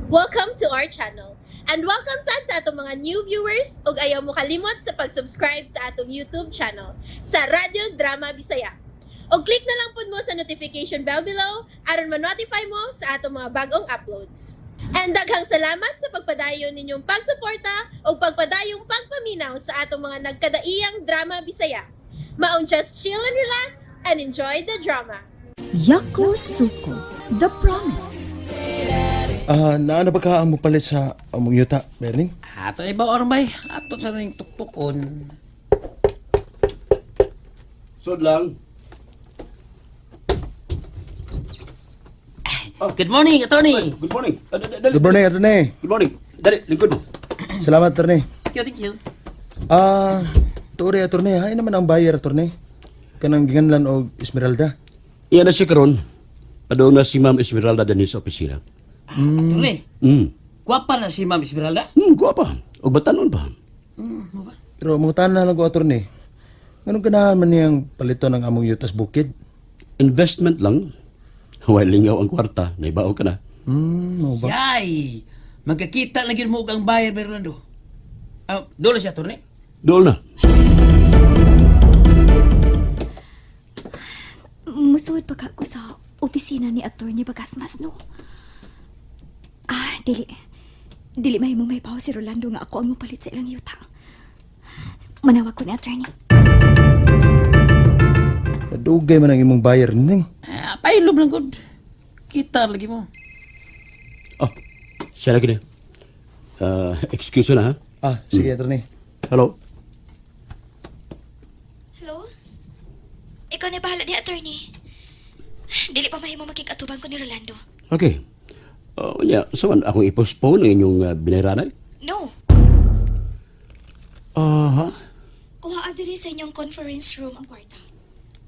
Welcome to our channel. And welcome sad sa atong mga new viewers ug ayaw mo kalimot sa pag-subscribe sa atong YouTube channel sa Radyo Drama Bisaya. Og click na lang pud mo sa notification bell below aron ma-notify mo sa atong mga bagong uploads. And daghang salamat sa pagpadayon ninyong pagsuporta ug pagpadayong pagpaminaw sa atong mga nagkadaiyang drama Bisaya. Maong just chill and relax and enjoy the drama. Yakosuko, The Promise. Ah, naana ba ka ang mopalit sa among yuta, Berning? Ato ay ba bay? Ato sa ning tuktukon. Sud lang. Good morning, attorney. Good morning. Ah, dali. Good morning, attorney. Good morning. Dali, lingkod mo. Salamat, attorney. Thank you, thank you. Ah, tuori, attorney. Hay naman ang buyer, attorney. Kanang giganlan og Esmeralda. Iyan na siya karon. Padung na si Ma'am Esmeralda dinhi sa opisina. Attorney, gwapa na si Ma'am Esmeralda. Guwapa. Og batanon pa. Pero mangutan na lang ko, attorney. Nganong ganahan man niyang paliton ang among yuta sa bukid? Investment lang. While lingaw ang kwarta, naibao ka na. Mao ba? Yay! Magkakita na gyud mo og ang buyer, Rolando. Ah, doon na siya, attorney. Dool na. Musuod pa ka ko sa opisina ni Attorney Bagasmas, no? Ah, dili. Dili mahimong may si Rolando nga ako ang mopalit sa ilang yuta. Manawag ko ni Attorney. Dugay man ang imong buyer, ning. Ah, pailob lang gud. Kita lagi mo. Oh, siya na kini. Ah, excuse na ha. Ah, sige, attorney. Hello. Hello? Ikaw na bahala ni Attorney. Dili pa mahimo makikatubang ko ni Rolando. Okay. Oh, nya, so man akong i-postpone ang inyong binayaranay? No. Aha. Kuha diri sa inyong conference room ang kwarta.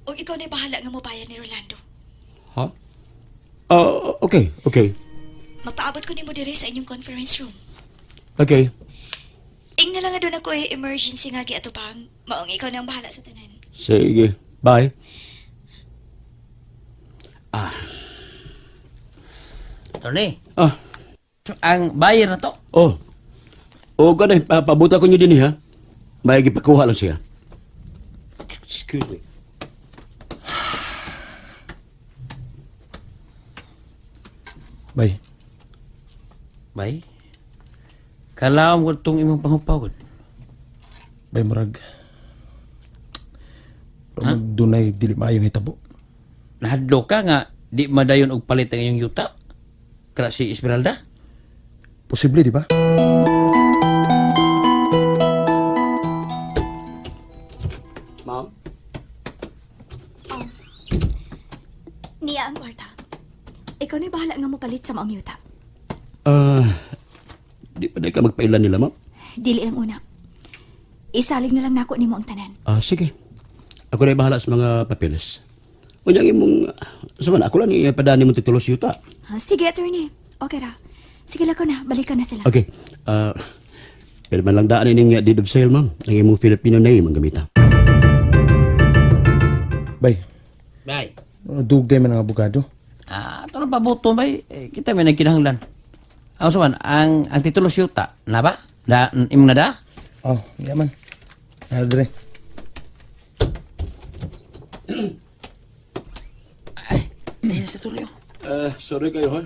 Og ikaw na bahala nga mobayad ni Rolando. Ha? Ah, okay, okay. Magpaabot ko nimo diri sa inyong conference room. Okay. Ing na lang nga doon ako eh, emergency nga giatupang. Maong ikaw na ang bahala sa tanan. Sige. Bye. Attorney, Ah, ang buyer na to. Oh. O ganay, pabuta ko niyo din ha. May gipakuha lang siya. Excuse me. Bay, Bay. Kalawom gud tong imong pangupaw gud. bay murag. Murag dunay dili maayong hitabo. Nahadlok ka nga di madayon og palit ang iyong yuta. Kra si Esmeralda. Posible, di ba? Ma'am? Niya ang kwarta. Ikaw na bahala nga mopalit sa maong yuta. Ah, di pa di ka magpailan nila, ma'am? Dili lang una. Isalig na lang nako nimo ang tanan. Ah, sige. Ako na bahala sa mga papeles. Unya ang imong sa man ako lang ipadani mo titulo sa yuta. Ah, sige, attorney. Okay ra. Sige lang ko na. Balikan na sila. Okay. Ah, pero man lang daan ining deed of sale, ma'am. Ang imong Filipino name ang gamita. Bay, Bay. dugay man ang abogado. Ah, ato lang pabuto bay. Eh, kita may nagkinahanglan. Ang suman, ang titulo siyuta, na ba? Da, imong na da? Oh, yaman. Ah, dire. Ay, ay, nasa tuloy. Ah, sorry kayo ha.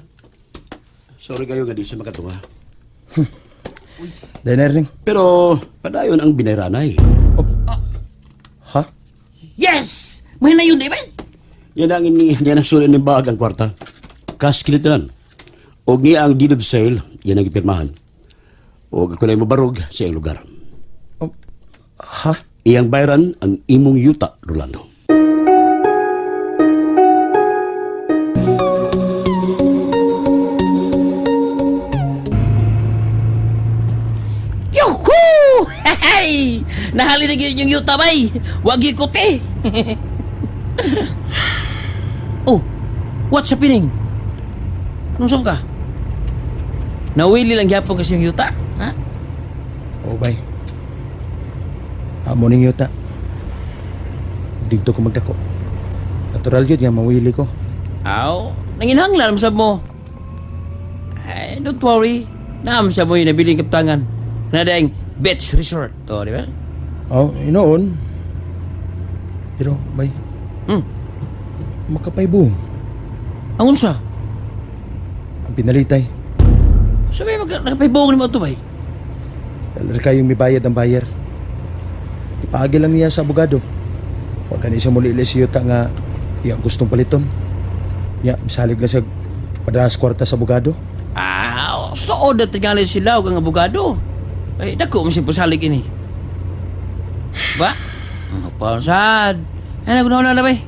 Sorry kayo nga di siya makatuwa. Dahil na rin. Pero padayon ang binayranay. Oh. Ha? Yes! May na yun, di ba? Yan ang ini yan ang sulin ng bag ang kwarta. Cash kinitanan. Og niya ang deed of sale, yan ang gipirmahan. Og ako na mabarog sa iyang lugar. Oh. Ha? Iyang bayaran ang imong yuta, Rolando. Yuhu! Hey! Nahali na gyud yung yuta, bay! Wag ikuti! Oh, what's happening? Nung ka? Nawili lang gyapon kasi yung yuta, ha? Oh, bay. Amo ning yuta. Dito ko magdako. Natural yun nga mawili ko. Aw, nanginhanglan sab mo. Ay, Eh, don't worry. Naam siya mo yung nabiling kaptangan. Na daing beach resort. To, di ba? Oh, inoon. Pero, bay, makapaybo. Ang unsa? Ang pinalitay. Sabi, nagpaibong ni mo ito, bay. Dalar kayong mibayad ang buyer. Ipaagi lang niya sa abogado. Huwag ka siya muli si yuta nga iyang gustong paliton. Ya, misalig lang siya padahas kwarta sa abogado. Ah, so na tingali sila og ang abogado. Ay, dako mo siya pasalig ini. Ba? Ang Pansad. Ay, nagunaw na bay.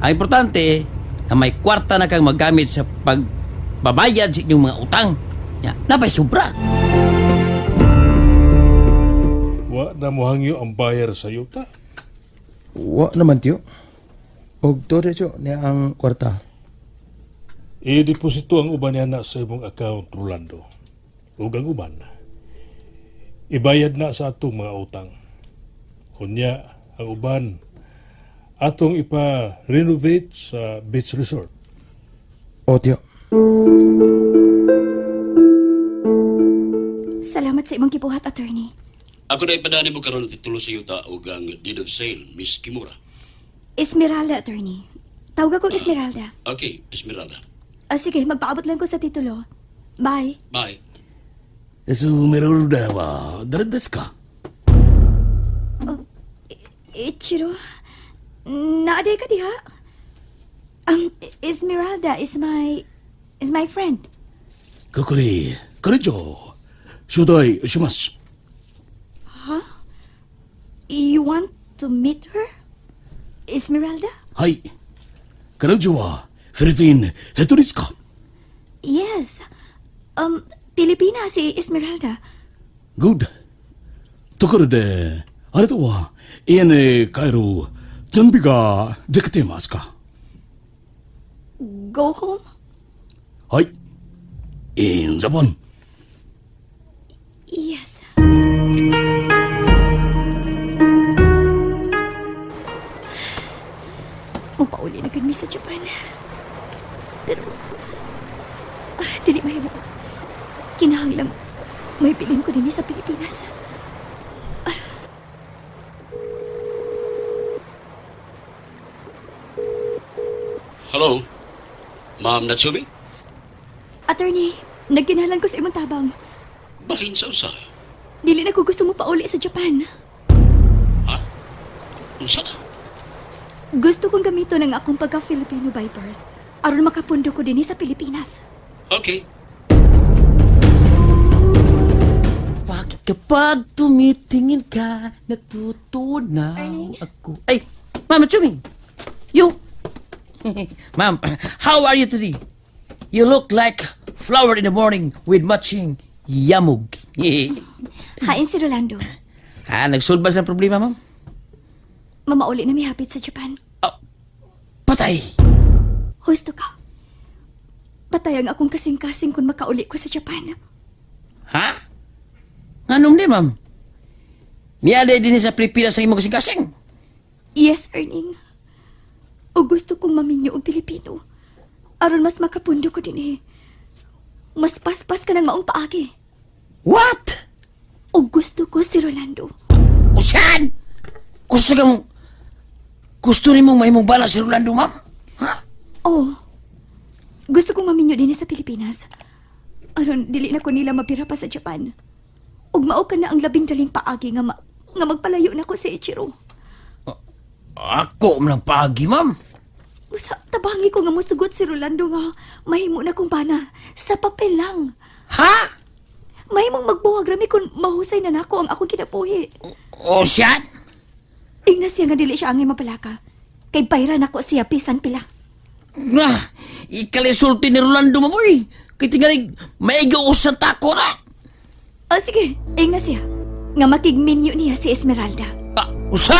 Ang importante, na may kwarta na kang magamit sa pagbabayad sa inyong mga utang. Ya, napay sobra. Wa na mohangyo ang bayar sa yuta. Wa naman tiyo. Og to tiyo niya ang kwarta. I-deposito ang uban niya na sa imong account, Rolando. Ug ang uban, ibayad na sa atong mga utang. Unya, ang uban, atong ipa-renovate sa beach resort. O tiyo. Salamat sa imong gibuhat, attorney. Ako na ipadani mo karon ang titulo sa yuta ug ang deed of sale, Miss Kimura. Esmeralda, attorney. Tawag akong Esmeralda. Okay, Esmeralda. Ah, sige, magpaabot lang ko sa titulo. Bye. Bye. スメラルダは誰ですか Ichiro, naaday ka diha? Esmeralda is my friend. ここに彼女を招待します。 You want to meet her? Esmeralda? はい。彼女はフィリピンヘトリスか Yes. Pilipina si Esmeralda. ?Good. ところで、あれとは家に帰る準備ができていますか Go home? はい。In Japan. Yes. Mapauli na gud mi sa Japan. Pero, dili mahimo. Kinahanglang may bilin ko dinhi sa Pilipinas. Hello, Ma'am Natsumi? Attorney, nagkinahanglan ko sa imong tabang. Bahin sa usa. Dili na ko gusto mo pauli sa Japan. Ha? Unsa? Gusto kong gamiton ang akong pagka-Filipino by birth aron makapundo ko dinhi sa Pilipinas. Okay. Bakit kapag tumitingin ka, natutunaw ako? Ay, Ma'am Chuming! You! Ma'am, how are you today? You look like flower in the morning with matching yamog. Hain si Rolando. Ha, nagsolve ba sa problema, ma'am? Mamauli na mihapit sa Japan. Oh, patay! Husto ka. Patay ang akong kasing-kasing kung makauli ko sa Japan. Ha? Anong di, ma'am? Niya din sa Pilipinas ang imong kasing-kasing. Yes, Erning. O gusto kong maminyo og Pilipino. Aron mas makapundo ko din eh. Mas paspas ka ng maong paagi. What? O gusto ko si Rolando. Usan! Gusto ka mong... Gusto rin mong mahimong bala si Rolando, ma'am? Ha? Oh. Gusto kong maminyo din sa Pilipinas. Aron dili na ko nila mapira pa sa Japan. Ug mao ka na ang labing daling paagi nga, nga magpalayo na ko si Ichiro. Ako man ang paagi, ma'am. Usa, tabangi ko nga mosugot si Rolando nga mahimo na kong bana sa papel lang. Ha? Mahimong magbuwag rami kung mahusay na nako ang akong kinabuhi. O siyan? Ingna siya nga dili siya angay mapalaka. Kay bayra nako siya bisan pila. Nga, ikalisulti ni Rolando, ma'am, uy. Kay tingalig, maigaos ang tako na. O sige, ingna siya. Nga makigminyo niya si Esmeralda. Ah, usa?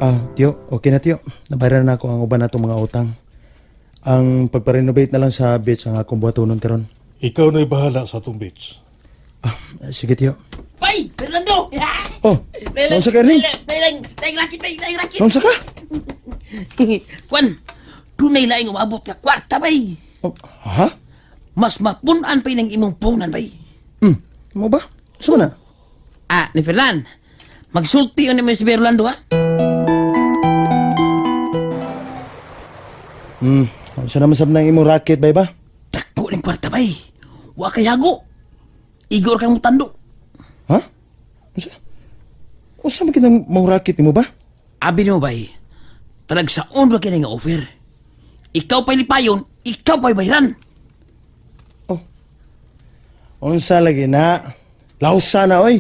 Ah, tiyo, okay na tiyo. Nabayaran na ako ang uban natong mga utang. Ang pagpa-renovate na lang sa beach ang akong buhatonon karon. Ikaw na'y bahala sa atong beach. Ah, sige tiyo. Bay, Fernando! Oh, naunsa ka Erning? Nailang Laing rakit bay, laing rakit. Unsa ka? Kwan, dunay laing umabot nga kwarta bay. Oh, ha? Mas mapunan pa ng imong punan bay. Mo ba? Unsa man na? Ah, ni Fernan, magsulti yun ni si Rolando ha? Unsa naman sab nang imong racket bay ba? Dako ng kwarta bay. Wa kay hago. Igor kang mutando. Ha? Unsa? Unsa man kitang mong racket nimo ba? Abi nimo bay, talagsaon ra kini nga offer. Ikaw pa'y lipayon, ikaw pa'y bayran. Oh. Unsa lagi na? Lausa na oy.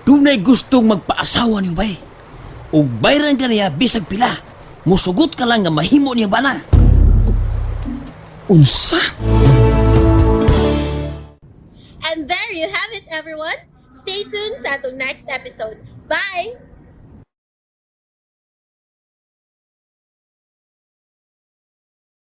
Dunay gustong magpaasawa niyo bay. Ug bayran ka niya bisag pila. Musugot ka lang nga mahimo niya bana. Unsa? And there you have it, everyone. Stay tuned sa atong next episode. Bye!